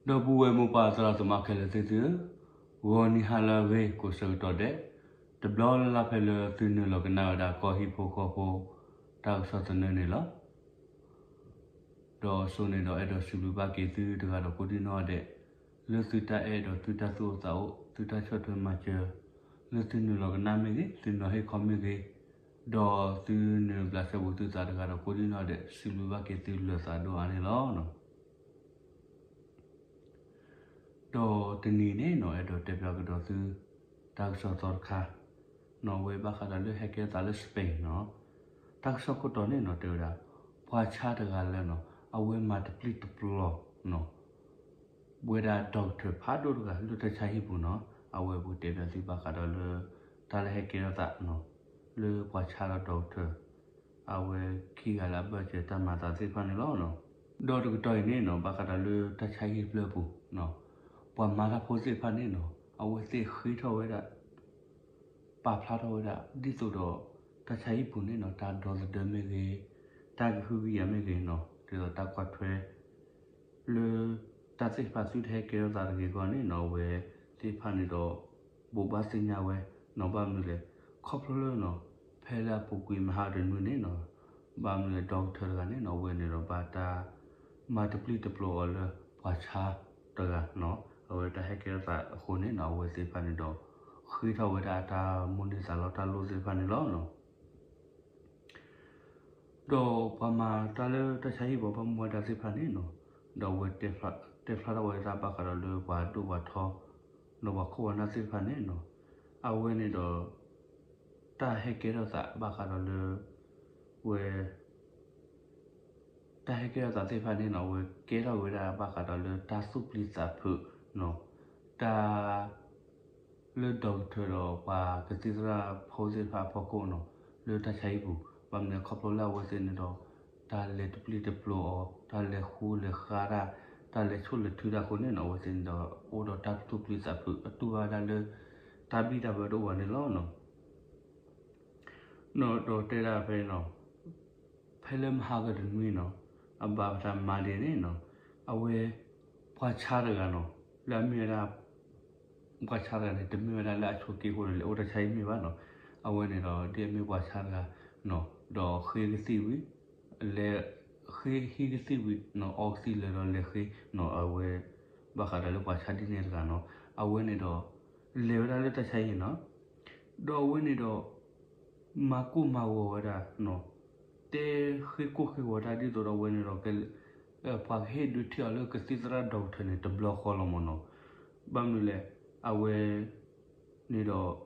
ဒီပုၢ်ဝဲၢ်မိၢ်ပၢ်သရၣ်သမါခဲလၢာ်သ့ၣ်သုဧၢ, ဂီၤနံၤဟါလၢအဂ့ၤကိးဆၢကတီၢ်ဒဲး, တဘျီလၢ်လၢ်ဖဲလၢသုနုာ်လီၤကနၣ်ဝဲဒၣ်ကီၢ်ဟံၣ်ဖိဃီဖိ တၢ်ကစီၣ်သနၢၣ်န့ၣ်လီၤ. ဒီးအဆိန့ၣ်ဒီးအဲၣ်ဒိးစံးဘျုးဘၣ်က့ၤသုတဂၤဒီးကိးဒံနီၢ်ဒဲး, လၢသုတၢ်အဲၣ်ဒီးသုတၢ်သူၣ်အိၣ်သးအိၣ် သုတၢ်ဆီၣ်ထွဲမၤစၢၤ, လၢသုနုာ်လီၤကနၣ်မ့ၢ်ဂ့ၤ, သုနုာ်ဟ့ၣ်ခီမ့ၢ်ဂ့ၤ, ဒီးသုနုာ်ဘျးစဲဘူးသုသးတဂၤဒီးကိးဒံနီၢ်ဒဲး စံးဘျုးဘၣ်က့ၤသုလၢာ်သးဒိၣ်အါန့ၣ်လီၤ. ဒီးတနံၤန့ၣ်နီၢ် အဲၣ်ဒိးတဲပၠးကဒီးသု တၢ်ကစီၣ်သီတခါ, နီၢ်ဝဲဘၣ်ဃးဒီးလၢဟဲကဲထီၣ်သးလၢ Spain နီၢ်, တၢ်ကစီၣ်ခိၣ်တီန့ၣ်နီၢ် တဲဝဲဒၣ် ပှၤဆါတဂၤလၢနီၢ် အဝဲမၤတပျံၤတပျီၤနီၢ် ဝဲဒၣ် doctor ဖးဒိၣ်တဂၤလၢတၢ်ဆါဟံၣ်ပူၤနီၢ်, အဝဲပကတဲပၠးသုဘၣ်ဃးဒီးလၢ တၢ်လၢဟဲကဲထီၣ်သးနီၢ် လၢပှၤဆါဒီး doctor အဝဲခံဂၤလၢအဘၢၣ်စၢၤတၢ်မၤသးသ့ၣ်တဖၣ်န့ၣ်လီၤ. ဒီးတကတီၢ်အံၤန့ၣ်နီၢ် ဘၣ်ဃးဒီးလၢတၢ်ဆါဟံၣ်တဖျၢၣ်အပူၤနီၢ် ပှၤမၤတၢ်ဖိသ့ၣ်တဖၣ်န့ၣ်နီၢ် အဝဲသ့ၣ်ဃ့ထီၣ်ဝဲဒၣ် ပာ်ဖျါထီၣ်ဝဲဒၣ် ဒ်သိးဒီး တၢ်ဆါဟံၣ်ပူၤန့ၣ်နီၢ် တၢ်ဒီသဒၢမ့ၢ်ဂ့ၤ, တၢ်ကဟုကယာ်မ့ၢ်ဂ့ၤနီၢ် ဒ်သိးတၢ်ကွၢ်ထွဲ လၢ တၢ်သ့ၣ်တဖၣ်သုတဟဲကဲထီၣ်သးတဂ့ၤအဂီၢ်န့ၣ်နီၢ် အဝဲသ့ၣ်တဖၣ်န့ၣ်ဒီး ဘိးဘၣ်သ့ၣ်ညါဝဲနီၢ် ဘၣ်မနုၤလဲၣ် ခီဖျိလၢနီၢ် ဖဲလၢအပူၤကွံာ်မဟါတနွံန့ၣ်နီၢ် ဘၣ်မနုၤလဲၣ် doctor တဂၤန့ၣ်နီၢ် အဝဲန့ၣ်ဒီးဘၣ်တၢ် မၤတပျံၤတပျီၤအီၤလၢပှၤဆါတဂၤနီၢ် အဝဲတၢ်ဟဲကဲထီၣ်သးအဃိန့ၣ်နီၢ် အဝဲသ့ၣ်တဖၣ်န့ၣ်ဒီး ဃ့ထီၣ်ဝဲဒၣ်အတၢ်မိၣ်န့ၢ်သးလီတၢ်လိၣ်သ့ၣ်တဖၣ်န့ၣ်လီၤ. ဒီးပှၤမၤတၢ်လၢတၢ်ဆါဟံၣ်ပူၤဘၣ်မူဘၣ်ဒါသ့ၣ်တဖၣ်န့ၣ်နီၢ် ဒီးအဝဲတဲဖျါထီၣ်ဝဲဒၣ်ဘၣ်ဃးဒီးလၢပှၤဒိၣ်ပှၤထီ ဒီးပှၤခိၣ်ပှၤနၢ်သ့ၣ်တဖၣ်န့ၣ်နီၢ် အဝဲန့ၣ်ဒီး တၢ်ဟဲကဲထီၣ်သးဘၣ်ဃးဒီးလၢ ဝဲ တၢ်ဟဲကဲထီၣ်သးသ့ၣ်တဖၣ်န့ၣ်နီၢ် အဝဲကဲထီၣ်ဝဲဒၣ်ဘၣ်ဃးဒီးလၢတၢ်သူၣ်ပျံၤသးဖုးနီၢ် တၢ် လၢ doctor ဒီးပှၤကသံၣ်သရၣ်ဖိသ့ၣ်တဖၣ်အဖီခိၣ်နီၢ် လၢတၢ်ဆါဟံၣ်ပူၤ ဘၣ်မနုၤလဲၣ်ခီဖျိလၢအဝဲသ့ၣ်န့ၣ်ဒီး တၢ်လဲၤတပျံၤတပျီၤအီၤ တၢ်လဲၤဃူလဲၤဃါတၢ် တၢ်လဲၤဆိၣ်လဲၤထုတၢ်အဃိန့ၣ်နီၢ် အဝဲသ့ၣ်န့ၣ်ဒီး အိၣ်ဒီးတၢ်သူၣ်ပျံၤသးဖုး အတူၢ်ဘၣ်ဝဲဒၣ်လၢ တၢ်ဘံၣ်တၢ်ဘၢတအိၣ်ဘၣ်န့ၣ်လီၤ. ဒီးတဲဒၣ်ဖဲနီၢ် ဖဲလၢမဟါကတနွံနီၢ် အဘၣ်ပတၢ်မၤဒ်န့ၣ်နီၢ် အဝဲ ပှၤဆါတဂၤနီၢ် လၢအမ့ၢ်ဝဲဒၣ် ပှၤဆါတဂၤန့ၣ် တမ့ၢ်ဝဲဒၣ်လၢအဆိးက့အဃိဒီး လဲၤအိၣ်တၢ်ဆါဟံၣ်မ့ၢ်ဘၣ်နီၢ်. အဝဲန့ၣ်ဒီး ဒ်အမ့ၢ်ပှၤဆါတဂၤနီၢ် ဒီးဃ့ကသံၣ်ဝံၤ လဲၤ ဃ့ဟံးကသံၣ်ဝံၤနီၢ် အီကသံၣ်လၢာ်ဒီးလဲၤဃ့နီၢ် အဝဲ ဘၣ်ဃးဒီးလၢပှၤဆါဒ်န့ၣ်တဂၤနီၢ် အဝဲန့ၣ်ဒီး လဲၤဝဲဒၣ်လၢတၢ်ဆါဟံၣ်နီၢ် ဒီးအဝဲန့ၣ်ဒီး မၤကိၢ်မၤဂီၤဝဲဒၣ်နီၢ် တဲဃ့ကိၢ်ဃ့ဂီၤတၢ်ဒ်သိးဒီးအဝဲန့ၣ်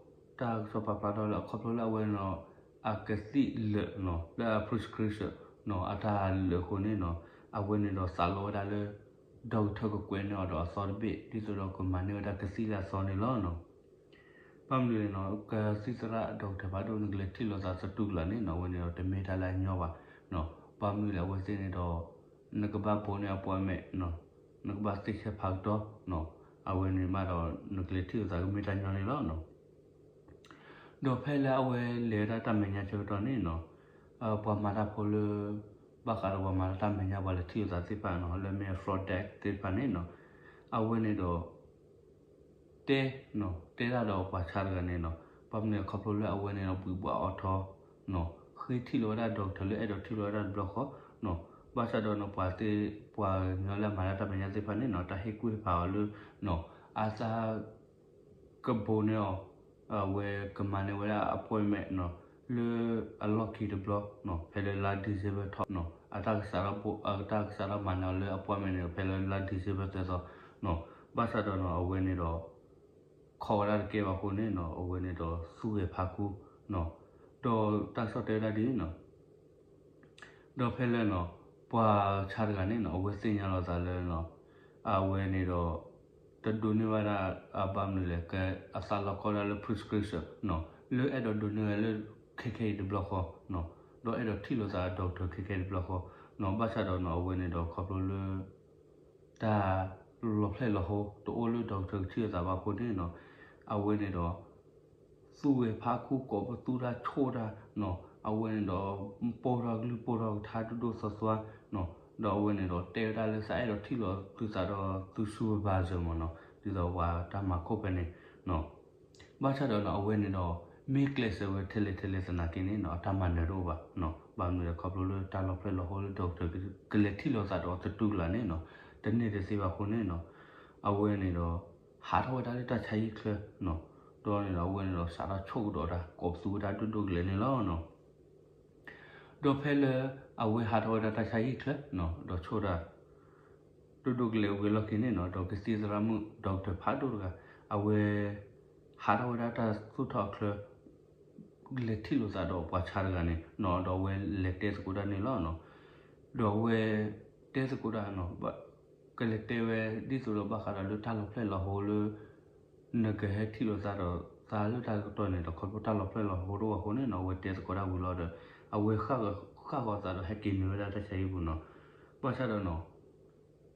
ဒီး ပှၤကဟ့ၣ်ဒုးထံၣ်အီၤလၢကသံၣ်သရၣ် doctor န့ၣ် တဘျီဃီလီၤမ့ၢ်နီၢ်. ဘၣ်မနုၤလဲၣ် အဝဲ န့ၣ်ဒီး တၢ်ကစီၣ်ပာ်ဖျါထီၣ်လၢအခီဖျိလၢအဝဲန့ၣ်ဒီး အကသံၣ်လၢာ်နီၢ် လၢအ prescription နီၢ် အတၢ်လၢာ်အဃိန့ၣ်နီၢ် အဝဲန့ၣ်ဒီးသးလီဝဲဒၣ်လၢ doctor ကကွဲးန့ၢ်အီၤဒီးအသီတဘ့ၣ် ဒ်သိးဒီးကမၤန့ၢ်ဝဲဒၣ်ကသံၣ်လၢအသီန့ၣ်လီၤနီၢ်. ဘၣ်မနုၤလဲၣ်နီၢ် ကသံၣ်သရၣ် doctor ဖးဒိၣ် နကလဲၤထံၣ်လိာ်သးသတူၢ်ကလာ်န့ၣ်နီၢ် အဝဲန့ၣ်ဒီးတမ့ၢ်တၢ်လၢအညီဘၣ်နီၢ်. ဘၣ်မနုၤလဲၣ် အဝဲသ့ၣ်န့ၣ်ဒီး နကဘၣ်ဘိးန့ၢ် appointment နီၢ် နကဘၣ်သ့ၣ်ဆၢဖးကတီၢ်နီၢ် အဝဲန့ၣ်မးဒီး နကလဲၤထံၣ်လိာ်သးကမ့ၢ်တၢ်ညီန့ၣ်လီၤနီၢ်. ဒီးဖဲလၢအဝဲလဲၤဝဲဒၣ်တၢ်မဲာ်ညါဆၢကတီၢ်န့ၣ်နီၢ် ပှၤမၤတၢ်ဖိလၢ ဘၣ်ဃးဒီးပှၤမၤတၢ်မဲာ်ညါ ပှၤလဲၤထံၣ်လိာ်သးသ့ၣ်တဖၣ်နီၢ် လၢမ့ၢ် front desk သ့ၣ်တဖၣ်န့ၣ်နီၢ် အဝဲန့ၣ်ဒီး တဲ တဲတၢ်ဒီးပှၤဆါတဂၤန့ၣ်နီၢ် ဘၣ်မနုၤခီဖျိလၢအဝဲန့ၣ်ဒီး ဘှံးဘှီးအီၣ်ထီ ဃ့ထံၣ်လိာ်ဝဲဒၣ် doctor လၢအဲၣ်ဒိးထံၣ်လိာ်ဝဲဒၣ်တဘျီဃီနီၢ်. ဘၣ်ဆၣ်ဒီးနီၢ် ပှၤသ့ၣ် ပှၤကညီလၢအမၤတၢ်မဲာ်ညါသ့ၣ်တဖၣ်န့ၣ်နီၢ် တၢ်ဟ့ၣ်ကူၣ်ဟ့ၣ်ဖးအီၤလၢနီၢ် အသး ကဘိးန့ၢ်အီၤ အဝဲကမၤန့ၢ်ဝဲဒၣ် appointment နီၢ် လၢအလီၢ်ခံတဘျီနီၢ် ဖဲလၢလါ December ထီၣ်နီၢ် အတၢ်ကစးထီၣ် အတၢ်ကစးထီၣ်မၤန့ၢ်အီၤလၢ appointment န့ၣ် ဖဲလၢလါ December သၢသီနီၢ်. ဘၣ်ဆၣ်ဒီးနီၢ် အဝဲန့ၣ်ဒီး ခိးဝဲဒၣ်တကဲဘၣ်အဃိန့ၣ်နီၢ် အဝဲန့ၣ်ဒီးသူၣ်ဂဲၤဖးခူနီၢ်. ဒီးတၢ်ကစီၣ်တဲဝဲဒၣ်ဒ်အံၤနီၢ် ဒီးဖဲလၢနီၢ် ပှၤဆါတဂၤန့ၣ်နီၢ် အဝဲသ့ၣ်ညါလီၤသးလၢနီၢ် အဝဲန့ၣ်ဒီး တဒိးန့ၢ်ဘၣ်ဒၣ် အဘၣ်မနုၤလဲၣ် ကဲအသးလီၤကီဒၣ်လၢ prescription နီၢ် လၢအဲၣ်ဒိးဒိးန့ၢ်ဝဲလၢခဲခဲအံၤတဘျီဃီနီၢ် ဒီးအဲၣ်ဒိးထံၣ်လိာ်သး doctor ခဲခဲအံၤတဘျီဃီနီၢ်. ဘၣ်ဆၣ်ဒီးနီၢ် အဝဲန့ၣ်ဒီးခီဖျိလၢ တၢ်လီၤဖျဲၣ်လီၤဟိတအိၣ်လၢ doctor ကထံၣ်လိာ်သးဘၣ်အဃိန့ၣ်နီၢ် အဝဲန့ၣ်ဒီး သူၣ်ဂဲၤဖးခူကိးပသူတၢ်ဆိၣ်တၢ်နီၢ် အဝဲန့ၣ်ဒီး ပိၢ်ထီၣ်ကလုၢ်ပိၢ်ထီၣ်ကထါဒိၣ်ဒိၣ်သွါသွါနီၢ် ဒီးအဝဲန့ၣ်ဒီးတဲဝဲဒၣ်လၢသးအဲၣ်ဒိးထံၣ်လိာ်သုသးဒီးသု supervisor မ့ၢ်နီၤ, ဒ်သိးပှၤတၢ်မၤခိၣ်ဖဲန့ၣ်နီၤ. ဘၣ်ဆၣ်ဒီးနီၤ အဝဲန့ၣ်ဒီး မ့ၢ်ကျဲးစၢးဝဲထဲလဲၣ်ထဲလဲၣ်သနာ်က့န့ၣ်နီၤ အတၢ်မၤနၢၤတအိၣ်ဘၣ်နီၤ. ဘၣ်မနုၤလဲၣ် ခီဖျိလၢတၢ်လီၤဖျဲၣ်လီၤဟိလၢ doctor ကလဲၤထံၣ်လိာ်သးဒီးသတူၢ်ကလာ်န့ၣ်နီၤ တန့ၢ်တသ့ဘၣ်အဃိန့ၣ်နီၤ အဝဲန့ၣ်ဒီး ဟးထီၣ်ဝဲဒၣ်လၢတၢ်ဆါဟံၣ်ချၢနီၤ. ဒီးန့ၣ်ဒီး အဝဲန့ၣ်ဒီး စးထီၣ်ဆိကဒီးတၢ် ကိးပသူဝဲဒၣ်ဒိၣ်ဒိၣ်ကလဲာ်န့ၣ်လီၤနီၤ. ဒီးဖဲလၢအဝဲဟးထီၣ်ဝဲဒၣ်တၢ်ဆါဟံၣ်ချၢနီၤ ဒီးဆိဒၣ်တၢ် ဒိၣ်ဒိၣ်ကလဲာ်ဝံၤအလီၢ်ခံန့ၣ်နီၤ ဒီးကသံၣ်သရၣ်မုၣ် doctor ဖးဒိၣ်တဂၤ အဝဲ ဟးထီၣ်ဝဲဒၣ်တၢ်သူၣ်ထီၣ်အချၢ လဲၤထံၣ်လိာ်သးဒီးပှၤဆါတဂၤန့ၣ်နီၤ ဒီးအဝဲလဲၤတဲသကိးတၢ်န့ၣ်လီၤနီၤ. ဒီးအဝဲတဲသကိးတၢ်နီၤ ကလဲၤတဲဝဲ ဒ်သိးဒီးဘၣ်ဃးဒီးလၢတၢ်လီၤဖျဲၣ်လီၤဟိလၢ နကဟဲထံၣ်လိာ်သးဒီးသးလၢတၢ်ကတီၢ်န့ၣ်ဒီး ခီဖျိတၢ်လီၤဖျဲၣ်လီၤဟိတအိၣ်အဃိန့ၣ်နီၤ အဝဲတဲသကိးတၢ်ဝံၤလီၤဒီး အဝဲဃၣ်ဃၣ်ဂီၤသးဒီးဟဲက့ၤနုာ်ဝဲဒၣ်တၢ်ဆါဟံၣ်ပူၤနီၤ. ဘၣ်ဆၣ်ဒီးနီၤ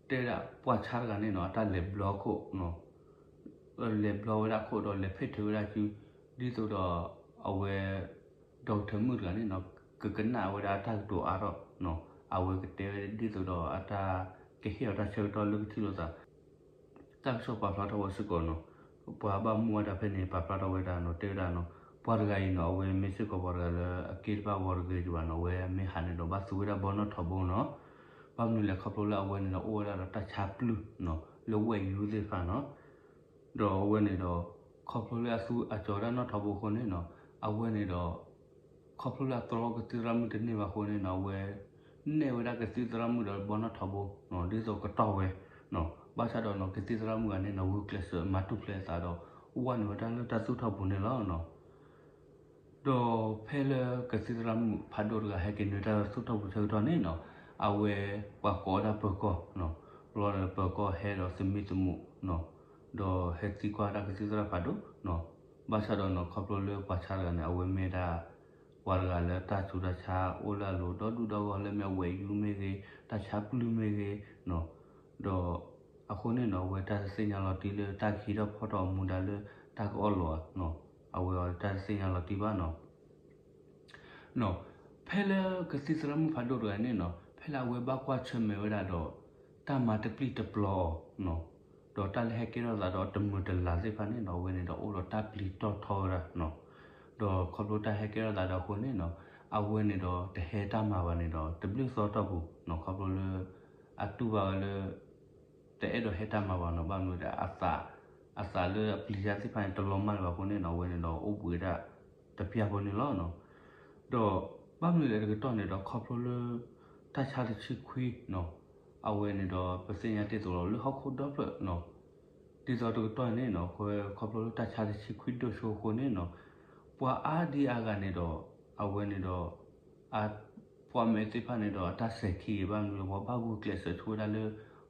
တဲဒၣ်ပှၤဆါတဂၤန့ၣ်နီၤ အတၢ်လဲၤဘျီခိၣ်နီၤ လဲၤဘျီဝဲဒၣ်ခိၣ်ဒီးလဲၤဖ့ၣ်ထုးဝဲဒၣ်စု ဒ်သိးဒီးအဝဲ doctor မုၣ်တဂၤန့ၣ်နီၤ ကကနၣ်ဝဲဒၣ်အတၢ်ကတိၤအါထီၣ်နီၤ အဝဲကတဲဝဲဒ်သိးဒီးအတၢ်ကဟ့ၣ်အီၤတၢ်ဆၢကတီၢ်လၢကထံၣ်လိာ်သး တၢ်ကစီၣ်ပာ်ဖျါထီၣ်ဝဲစ့ၢ်ကီးနီၤ ပှၤဘၣ်မူဘၣ်ဒါဖဲန့ၣ် ပာ်ဖျါထီၣ်ဝဲဒၣ်နီၤ တဲဝဲဒၣ်နီၤ ပှၤတဂၤအံၤနီၤ အဝဲမ့ၢ်စ့ၢ်ကီးပှၤတဂၤလၢအက့တဘၣ်ဂီၤတဂ့ၤဒံးဘၣ်နီၤ အဝဲမ့ၢ်ဟးန့ၣ်ဒီးဘၣ်သူဝဲဒၣ်ဘီနီၣ်ထီဘိနီၤ. ဘၣ်မနုၤလဲၣ် ခီဖျိလၢအဝဲန့ၣ်ဒီးအိၣ်ဝဲဒၣ်ဒီးတၢ်ဆါပျုၢ်နီၤ လၢဝဲၢ်ယူသ့ၣ်တဖၣ်နီၤ ဒီးအဝဲန့ၣ်ဒီး ခီဖျိလၢအသူအကၠီၤဝဲဒၣ်နီၣ်ထီဘိအဃိန့ၣ်နီၤ အဝဲန့ၣ်ဒီး ခီဖျိလၢအတြီကသံၣ်သရၣ်မုၣ်တန့ၢ်ဘၣ်အဃိန့ၣ်နီၤ အဝဲ နဲၣ်ဝဲဒၣ်ကသံၣ်သရၣ်မုၣ်ဒီးဘီနီၣ်ထီဘိနီၤ ဒ်သိးကတီၢ်ဝဲနီၤ. ဘၣ်ဆၣ်ဒီးနီၤ ကသံၣ်သရၣ်မုၣ်ဂၤန့ၣ်နီၤ ဂုာ်ကျဲးစၢးမၤထူၣ်ဖျဲးအသးဒီး ဝဲနုာ်ဝဲဒၣ်လၢတၢ်သူၣ်ထီၣ်ပူၤန့ၣ်လီၤနီၤ. ဒီးဖဲလၢကသံၣ်သရၣ်မုၣ်ဖးဒိၣ်တဂၤဟဲက့ၤနုာ်တၢ်သူၣ်ထီၣ်ပူၤဆၢကတီၢ်န့ၣ်နီၤ အဝဲ ပှၤကိးဝဲဒၣ်ပၢၤကီၢ်နီၤ လီၤဒီးပၢၤကီၢ်ဟဲဒီးသမံသမိးနီၤ ဒီးဟဲသံကွၢ်ဝဲဒၣ်ကသံၣ်သရၣ်ဖးဒိၣ်နီၤ. ဘၣ်ဆၣ်ဒီးနီၤ ခီဖျိလၢပှၤဆါတဂၤန့ၣ် အဝဲမ့ၢ်ဒၣ် ပှၤတဂၤလၢတၢ်ဆူးတၢ်ဆါအိၣ်လၢအလိၤ ဒီဒူၣ်ဒီဂီၢ်လၢမ့ၢ်အဝဲၢ်ယူမ့ၢ်ဂ့ၤ တၢ်ဆါပျုၢ်မ့ၢ်ဂ့ၤနီၤ ဒီး အဃိန့ၣ်နီၤ အဝဲတၢ်တသ့ၣ်ညါလီၤတံၢ်လၢတၢ်ကဟံးထီၣ်ဖီၣ်ထီၣ်အမူဒါလၢတၢ်ကအီၣ်လီၤဧါနီၤ အဝဲအီၤတၢ်တသ့ၣ်ညါလီၤတံၢ်ဘၣ်နီၤ. နီၤ ဖဲလၢကသံၣ်သရၣ်မုၣ်ဖးဒိၣ်တဂၤန့ၣ်နီၤ ဖဲလၢအဝဲဘၣ်ကွၢ်ဆၢၣ်မဲာ်ဝဲဒၣ်ဒီး တၢ်မၤတပျံၤတပျီၤအီၤနီၤ ဒီးတၢ်လၢဟဲကဲထီၣ်သးဒီးတမုာ်တလၤသ့ၣ်တဖၣ်န့ၣ်နီၤ အဝဲန့ၣ်ဒီးအိၣ်ဒီးတၢ်ပျံၤတီၢ်ထီဝဲဒၣ်နီၤ. ဒီးခီဖျိတၢ်ဟဲကဲထီၣ်သးဒီးအဃိန့ၣ်နီၤ အဝဲန့ၣ်ဒီးတဟဲတၢ်မၤဘၣ်န့ၣ်ဒီး တဘျုးသီတီၢ်ပူၤနီၤ ခီဖျိလၢ အတူၢ်ဘၣ်ဝဲလၢ တအဲၣ်ဒိးဟဲတၢ်မၤဘၣ်နီၤ ဘၣ်မနုၤဒီး အသးလၢအပျံၤတၢ်သ့ၣ်တဖၣ်န့ၣ် တလီၤမၢ်လၢၤဘၣ်အဃိန့ၣ်နီၤ အဝဲန့ၣ်ဒီးအိၣ်ဘှံးဝဲဒၣ်တပျၢ်ဖိန့ၣ်လီၤနီၤ. ဒီးဘၣ်မနုၤလဲၣ်တကတီၢ်န့ၣ်ဒီး ခီဖျိလၢ တၢ်ဆါတဆံခွံနီၤ အဝဲန့ၣ်ဒီး ပသ့ၣ်ညါတ့ၢ်သကိးလီၤလၢဟီၣ်ခိၣ်ဒီဖျၢၣ်နီၤ ဒ်သိးတကတီၢ်န့ၣ်နီၤ ခီဖျိလၢတၢ်ဆါတဆံခွံဒိၣ်ဆိအဃိန့ၣ်နီၤ ပှၤအါဒံအါဂၤန့ၣ်ဒီး အဝဲန့ၣ်ဒီး အ ပှၤမဲာ်သ့ၣ်တဖၣ်န့ၣ်ဒီး အတၢ်စဲၤခံဂ့ၤ ဘၣ်မနုၤလၢပှၤဘၣ်ဂုာ်ကျဲးစၢးဆိဝဲဒၣ်လၢ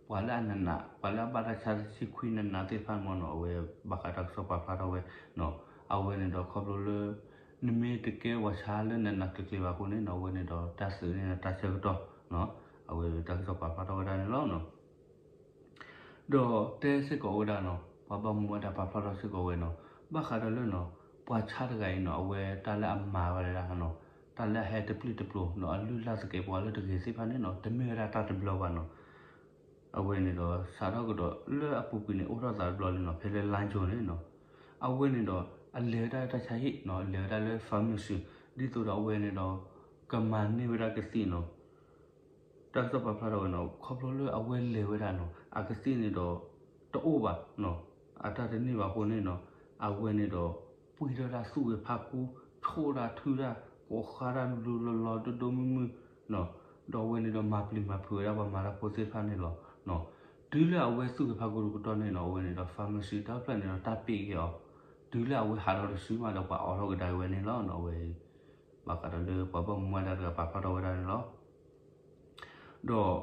ပှၤလၢအနးနး ပှၤလၢအဘၣ်တၢ်ဆါတဆံခွံနးနးသ့ၣ်တဖၣ်မ့ၢ်နီၤ အဝဲဘၣ်ဃးတၢ်ကစီၣ်ပာ်ဖျါထီၣ်ဝဲနီၤ အဝဲန့ၣ်ဒီးခီဖျိလၢ နမ့ၢ်တကဲပှၤဆါလၢနးနးကျံၤကျံၤဘၣ်အဃိန့ၣ်နီၤ အဝဲန့ၣ်ဒီးတၢ်သုးန့ၢ်နၤတၢ်ဆၢကတီၢ်နီၤ အဝဲတၢ်ကစီၣ်ပာ်ဖျါထီၣ်ဝဲဒၣ်န့ၣ်လီၤနီၤ. ဒီးတဲစ့ၢ်ကီးဝဲဒၣ်နီၤ ပှၤဘၣ်မူဘၣ်ဒါပာ်ဖျါထီၣ်စ့ၢ်ကီးဝဲနီၤ ဘၣ်ဃးဒီးလၢနီၤ ပှၤဆါတဂၤအံၤနီၤ အဝဲတၢ်လၢအမၤဝဲဒၣ်နီၤ တၢ်လၢအဟဲတပျုၢ်တပျီၤနီၤ အလုၢ်အလၢ်သကဲးပဝးလၢတဂ့ၤသ့ၣ်တဖၣ်န့ၣ်နီၤ တမ့ၢ်ဝဲဒၣ်တၢ်တဘျီဘၣ်နီၤ အဝဲန့ၣ်ဒီး စးထီၣ်ကဒီးလၢအပူၤကွံာ်န့ၣ် အိၣ်ထီၣ်သးတဘျီလံနီၤ ဖဲလၢလါယူၤန့ၣ်နီၤ အဝဲန့ၣ်ဒီး အလဲၤဝဲဒၣ်လၢတၢ်ဆါဟံၣ်နီၤ အလဲၤဝဲဒၣ်လၢ pharmacy ဒ်သိးဒီးအဝဲန့ၣ်ဒီး ကမၤန့ၢ်ဝဲဒၣ်ကသံၣ်နီၤ တၢ်ကစီၣ်ပာ်ဖျါထီၣ်ဝဲနီၤ ခီဖျိလၢအဝဲလဲၤဝဲဒၣ်နီၤ အကသံၣ်န့ၣ်ဒီး တအိၣ်ဘၣ်နီၤ အတၢ်တန့ၢ်ဘၣ်အဃိန့ၣ်နီၤ အဝဲန့ၣ်ဒီး ပှံၢ်ထီၣ်ဒၣ်သူၣ်ဂ့ၤဖးကူ ဆိၣ်ဒၣ်ထုဒၣ် ကိးဃါဒၣ်လူၤလူၤလီၤလီၤဒိၣ်ဒိၣ်မုၢ်မုၢ်နီၤ ဒီးအဝဲန့ၣ်ဒီးမၤပျံၤမၤဖုးဝဲဒၣ်ပှၤမၤတၢ်ဖိသ့ၣ်တဖၣ်န့ၣ်လီၤနီၤ တုၤလၢအဝဲသူၣ်ဂ့ၤဖးကူတကတီၢ်န့ၣ်နီၤ အဝဲန့ၣ်ဒီး pharmacy တၢ်ဖျၢၣ်န့ၣ်ဒီးတၢ်ပ့းက့ၤအီၤ တုၤလၢအဝဲဟးထီၣ်တစုမးဒီးပှၤအိးထီၣ်ကဒါက့ၤဝဲန့ၣ်လီၤနီၤ အဝဲ ဘၣ်ဃးဒီးလၢပှၤဘၣ်မူဘၣ်ဒါတဂၤပာ်ဖျါထီၣ်ဝဲဒၣ်န့ၣ်လီၤ. ဒီး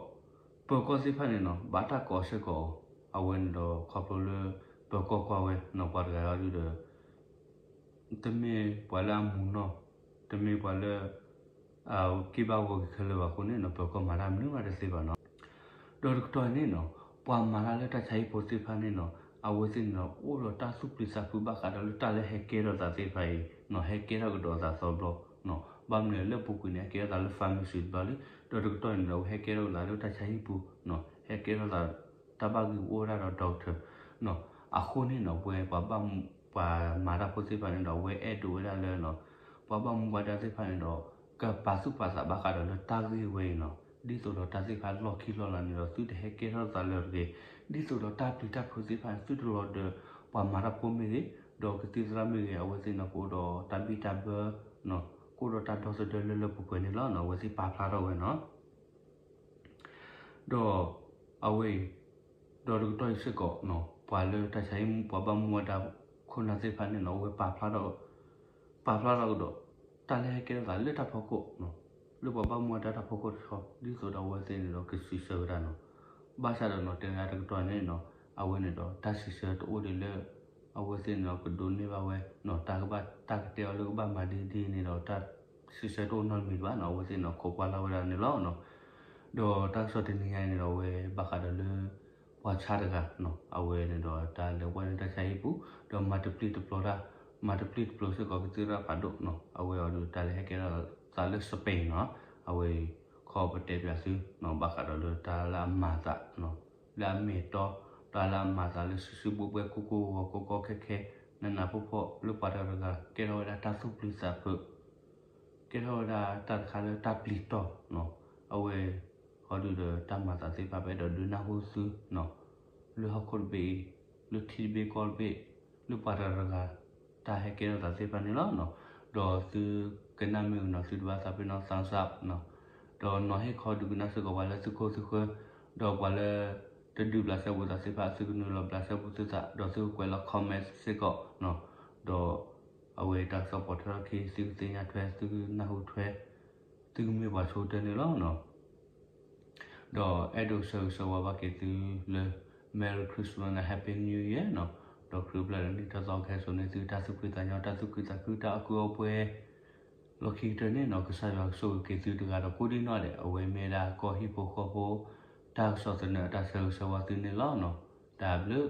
ပၢၤကီၢ်သ့ၣ်တဖၣ်န့ၣ်နီၤ ဘၣ်တၢ်ကိးစ့ၢ်ကီးအီၤ အဝဲန့ၣ်ဒီးခီဖျိလၢ ပၢၤကီၢ်ကွၢ်ဝဲနီၤ ပှၤတဂၤအံၤဒီး တမ့ၢ်ပှၤလၢအမူနီၢ် တမ့ၢ်ပှၤလၢ က့ၤဘၣ်ဂီၤက့ၤခဲလၢာ်ဘၣ်အဃိန့ၣ်နီၤ ပၢၤကီၢ်မၤတၢ်မနုၤမးတသ့ဘၣ်နီၤ. ဒီးတကတီၢ်အံၤန့ၣ်နီၤ ပှၤမၤတၢ်လၢတၢ်ဆါဟံၣ်ဖိသ့ၣ်တဖၣ်န့ၣ်နီၤ အဝဲသ့ၣ်န့ၣ်ဒီး အိၣ်ဒီးတၢ်သူၣ်ပျံၤသးဖုးဘၣ်ဃးဒီးလၢတၢ်လၢဟဲကဲထီၣ်သးသ့ၣ်တဖၣ်အံၤနီၤ ဟဲကဲထီၣ်ကဒီးသးသီဘျီနီၤ ဘၣ်မနုၤလၢပူၤကွံာ်န့ၣ် ဟဲကဲထီၣ်သးလၢ pharmacy တဘျီလံ, ဒီးတကတီၢ်န့ၣ်ဒီး အဝဲဟဲကဲထီၣ်သးလၢတၢ်ဆါဟံၣ်ပူၤနီၤ, ဟဲကဲထီၣ်သး တၢ်ဘၣ်ဂ့ၢ်အိၣ်ဝဲဒၣ်ဒီး doctor နီၤ, အဃိန့ၣ်နီၤ ပဝဲပှၤဘၣ်မူ ပှၤမၤတၢ်ဖိသ့ၣ်တဖၣ်န့ၣ်ဒီး အဝဲအဲၣ်ဒိးဝဲဒၣ်လၢနီၤ ပှၤဘၣ်မူဘၣ်ဒါသ့ၣ်တဖၣ်န့ၣ်ဒီး ကပာ်သူၣ်ပာ်သးဘၣ်ဃးဒီးလၢတၢ်ဂ့ၢ်ဝဲအံၤနီၤ, ဒ်သိးဒီးတၢ်သ့ၣ်တဖၣ်လီၢ်ခံလီၢ်လၤန့ၣ်ဒီး သုတဟဲကဲထီၣ်သးလၢၤတဂ့ၤ, ဒ်သိးဒီးတၢ်ပျံၤတၢ်ဖုးသ့ၣ်တဖၣ်န့ၣ် သုတလီၤဒီး ပှၤမၤတၢ်ဖိမ့ၢ်ဂ့ၤ, ဒီးကသံၣ်သရၣ်မ့ၢ်ဂ့ၤ အဝဲသ့ၣ်န့ၣ် ကအိၣ်ဒီးတၢ်ဘံၣ်တၢ်ဘၢနီၤ, ကအိၣ်ဒီးတၢ်ဒီသဒၢလၢလၢပှဲၤပှဲၤန့ၣ်လီၤနီၤ, အဝဲသ့ၣ်ပာ်ဖျါထီၣ်ဝဲနီၤ. ဒီးအဝဲအံၤ ဒီးတကတီၢ်အံၤစ့ၢ်ကီးနီၤ ပှၤလၢတၢ်ဆါဟံၣ် ပှၤဘၣ်မူဘၣ်ဒါခိၣ်နၢ်သ့ၣ်တဖၣ်န့ၣ်နီၤ အဝဲပာ်ဖျါထီၣ် ပာ်ဖျါထီၣ်ကဒီး တၢ်လၢဟဲကဲထီၣ်သးလၢတၢ်ဖီခိၣ်နီၤ, လၢပှၤဘၣ်မူဘၣ်ဒါတၢ်ဖီခိၣ်တဆီ ဒ်သိးဒီးအဝဲသ့ၣ်န့ၣ်ဒီးကစံးဆၢဝဲဒၣ်နီၤ. ဘၣ်ဆၣ်ဒီးနီၤ တဲဝဲဒၣ်တကတီၢ်န့ၣ်နီၤ အဝဲန့ၣ်ဒီးတၢ်စံးဆၢတအိၣ်ဒံးလၢ အဝဲသ့ၣ်န့ၣ်ဒီးကဒိးန့ၢ်ဘၣ်ဝဲနီၤ တၢ်ကဘၣ်တၢ်ကတဲအီၤလၢကဘၣ်မၤဒ်ဒ်န့ၣ်ဒီး တၢ်စံးဆၢတအိၣ်နီတမံၤဘၣ်နီၤ, အဝဲသ့ၣ်န့ၣ်ဒီးခိးကွၢ်လၢ်ဝဲဒၣ်န့ၣ်လီၤနီၤ. ဒီးတၢ်ကစီၣ်တနံၤညါအံၤန့ၣ်ဒီး အဝဲဘၣ်ဃးဒီးလၢ ပှၤဆါတဂၤနီၤ အဝဲန့ၣ်ဒီးတၢ်လဲၤဝဲန့ၢ်တၢ်ဆါဟံၣ်ပူၤ ဒီးမၤတပျံၤတပျီၤတၢ်, မၤတပျံၤတပျီၤစ့ၢ်ကီးကသံၣ်သရၣ်ဖးဒိၣ်နီၤ, အဝဲအီၤဒီးတၢ်လၢဟဲကဲထီၣ်သးလၢ Spain နီၤ, အဝဲခီပတဲပၠးသုနီၤ ဘၣ်ဃးဒီးလၢတၢ်လၢအမၤသးနီၤ, လၢအမ့ၢ်အတီ, တၢ်လၢအမၤသးလၢစုစုဘှဲဘှဲ ကိၢ်ကိၢ်ဂီၤဂီၤ ကီကီခဲခဲ နးနးဖှီၣ်ဖှီၣ် လၢပှၤတဂၤတဂၤ ကဲထီၣ်ဝဲဒၣ်တၢ်သူၣ်ပျံၤသးဖုး ကဲထီၣ်ဝဲဒၣ်တၢ်တခါလၢတၢ်ပျံၤတီၢ်နီၤ, အဝဲ ဃီဒုးဒီးတၢ်မၤသးသ့ၣ်တဖၣ် ပအဲၣ်ဒိးဒုးနၢ်ဟူသုနီၤ, လၢဟီၣ်ခိၣ်တဘ့ၣ်အံၤ, လၢထံတဘ့ၣ်ကီၢ်တဘ့ၣ်, လၢပှၤတဂၤတဂၤ တၢ်ဟဲကဲထီၣ်သးသ့ၣ်တဖၣ်န့ၣ်လီၤနီၤ. ဒီးသုကနၣ်မ့ၢ်ကနီၤ သုတဘၣ်သးပ့ၤနီၣ် thumbs up နီၤ, ဒီးနီၤဟ့ၣ်ခီဒုးကနၣ်စ့ၢ်ကီးပှၤလၢသုခိၣ်သုဃၢၤ, ဒီးပှၤလၢ တဒုးဘျးစဲဘူးသးသ့ၣ်တဖၣ် သုကနုာ်လီၤဘျးစဲဘူးသုသး ဒီးသုကကွဲးလီၤ comment စ့ၢ်ကီးနီၤ, ဒီး အဝဲတၢ်ကစီၣ်ပိာ်ထွဲထီၣ်ခံ သုကသ့ၣ်ညါထွဲ သုကနၢ်ဟူထွဲ သုကမ့ၢ်ပှၤဆိကတၢၢ်န့ၣ်လီၤနီၤ. ဒီးအဲၣ်ဒိးဆၢဂ့ၤဆၢဝါဘၣ်က့ၤသုလၢ Merry Christmas and Happy New Year နီၤ, ဒီးခရံာ်အိၣ်ဖျဲၣ်လၢနံၣ်ထီၣ်သီကဟဲစိာ်န့ၢ်သုတၢ်သူၣ်ဖှံသးညီ တၢ်သူၣ်ခုသးခု တၢ်အီၣ်ကုၢ်အီၣ်ပှဲၤ လီၢ်ခံကတၢၢ်န့ၣ်နီၤ ကစၢ်ယွၤကဆိၣ်ဂ့ၤက့ၤသုတဂၤဒီးကိးဒံနီၢ်ဒဲး အဝဲမ့ၢ်ဝဲဒၣ်ကီၢ်ဟံၣ်ဖိဃီဖိ တၢ်ကစီၣ်သနၢၣ်အတၢ်ဆၢဂ့ၤဆၢဝါသုန့ၣ်လီၤနီၤ. တၢ်ဘျုး